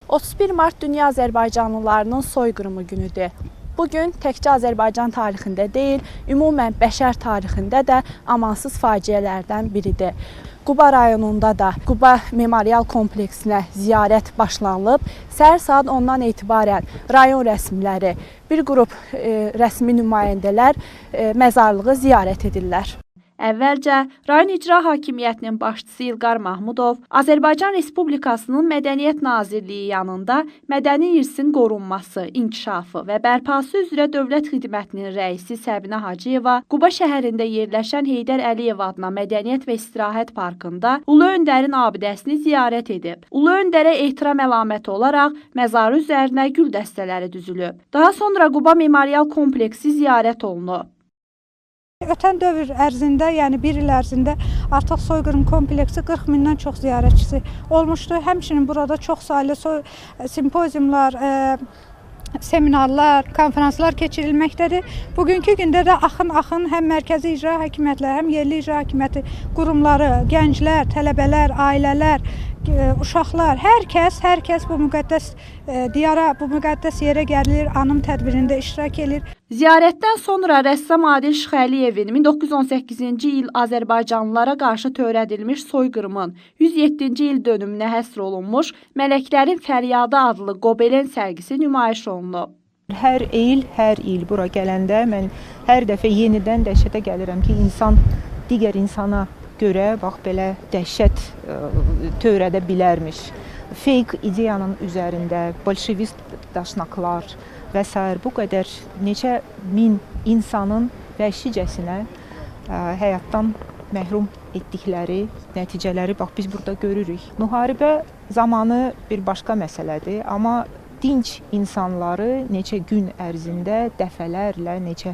31 Mart Dünya Azərbaycanlılarının soyqırımı günüdür. Bu gün təkcə Azərbaycan tarixində deyil, ümumən bəşər tarixində də amansız faciələrdən biridir. Quba rayonunda da Quba Memorial kompleksinə ziyarət başlanılıb. Səhər saat 10-dan etibarən rayon rəsmiləri, bir qrup rəsmi nümayəndələr məzarlığı ziyarət edirlər. Əvvəlcə rayon İcra Hakimiyyətinin başçısı İlqar Mahmudov Azərbaycan Respublikasının Mədəniyyət Nazirliyi yanında mədəni irsin qorunması, inkişafı və bərpası üzrə Dövlət Xidmətinin rəisi Səbinə Hacıyeva Quba şəhərində yerləşən Heydər Əliyev adına Mədəniyyət və İstirahət Parkında Ulu Öndərin abidəsini ziyarət edib. Ulu Öndərə ehtiram əlaməti olaraq məzarı üzərinə gül dəstələri düzülüb. Daha sonra Quba Memorial kompleksi ziyarət olunub. Ötən dövr ərzində, yəni bir il ərzində artıq soyqırım kompleksi 40 mindən çox ziyarətçisi olmuşdu. Həmçinin burada çox saylı simpoziumlar, seminarlar, konfranslar keçirilməkdədir. Bugünkü gündə də axın-axın həm mərkəzi icra hakimiyyətləri, həm yerli icra hakimiyyəti qurumları, gənclər, tələbələr, ailələr, uşaqlar, hər kəs bu müqəddəs diyara, bu müqəddəs yerə gəlir, anım tədbirində iştirak edir. Ziyarətdən sonra rəssam Adil Şıxəliyevin 1918-ci il Azərbaycanlılara qarşı törədilmiş soyqırımın 107-ci il dönümünə həsr olunmuş Mələklərin Fəryadı adlı qobelen sərgisi nümayiş olunub. Hər il bura gələndə mən hər dəfə yenidən dəhşətə gəlirəm ki, insan digər insana görə bax belə dəhşət törədə bilərmiş. Fake ideyanın üzərində bolşevist daşnaqlar və sair bu qədər neçə min insanın vəhşicəsinə həyatdan məhrum etdikləri nəticələri bax biz burada görürük. Müharibə zamanı bir başqa məsələdir, amma dinc insanları neçə gün ərzində dəfələrlə, neçə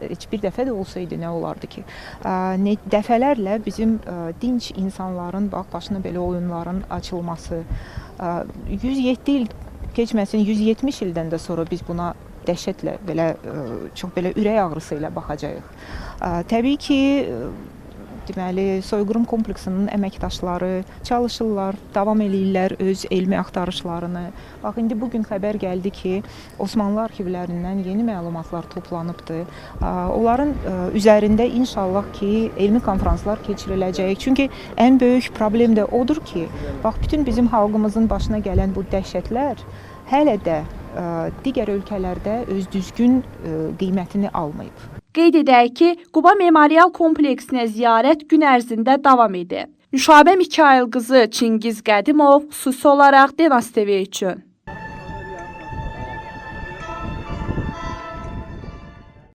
heç bir dəfə də olsaydı nə olardı ki? Dəfələrlə bizim dinc insanların bax başına belə oyunların açılması, 107 il keçməsin, 170 ildən də sonra biz buna dəhşətlə belə çox belə ürək ağrısı ilə baxacağıq. Təbii ki, deməli, soyqırım kompleksinin əməkdaşları çalışırlar, davam eləyirlər öz elmi axtarışlarını. Bax, indi bugün xəbər gəldi ki, Osmanlı arxivlərindən yeni məlumatlar toplanıbdır. Onların üzərində inşallah ki, elmi konfranslar keçiriləcək. Çünki ən böyük problem də odur ki, bax, bütün bizim xalqımızın başına gələn bu dəhşətlər hələ də digər ölkələrdə öz düzgün qiymətini almayıb. Qeyd edək ki, Quba Memorial kompleksinə ziyarət gün ərzində davam edib. Nüşabə Mikayıl qızı, Çingiz Qədimov, xüsusi olaraq Denas TV üçün.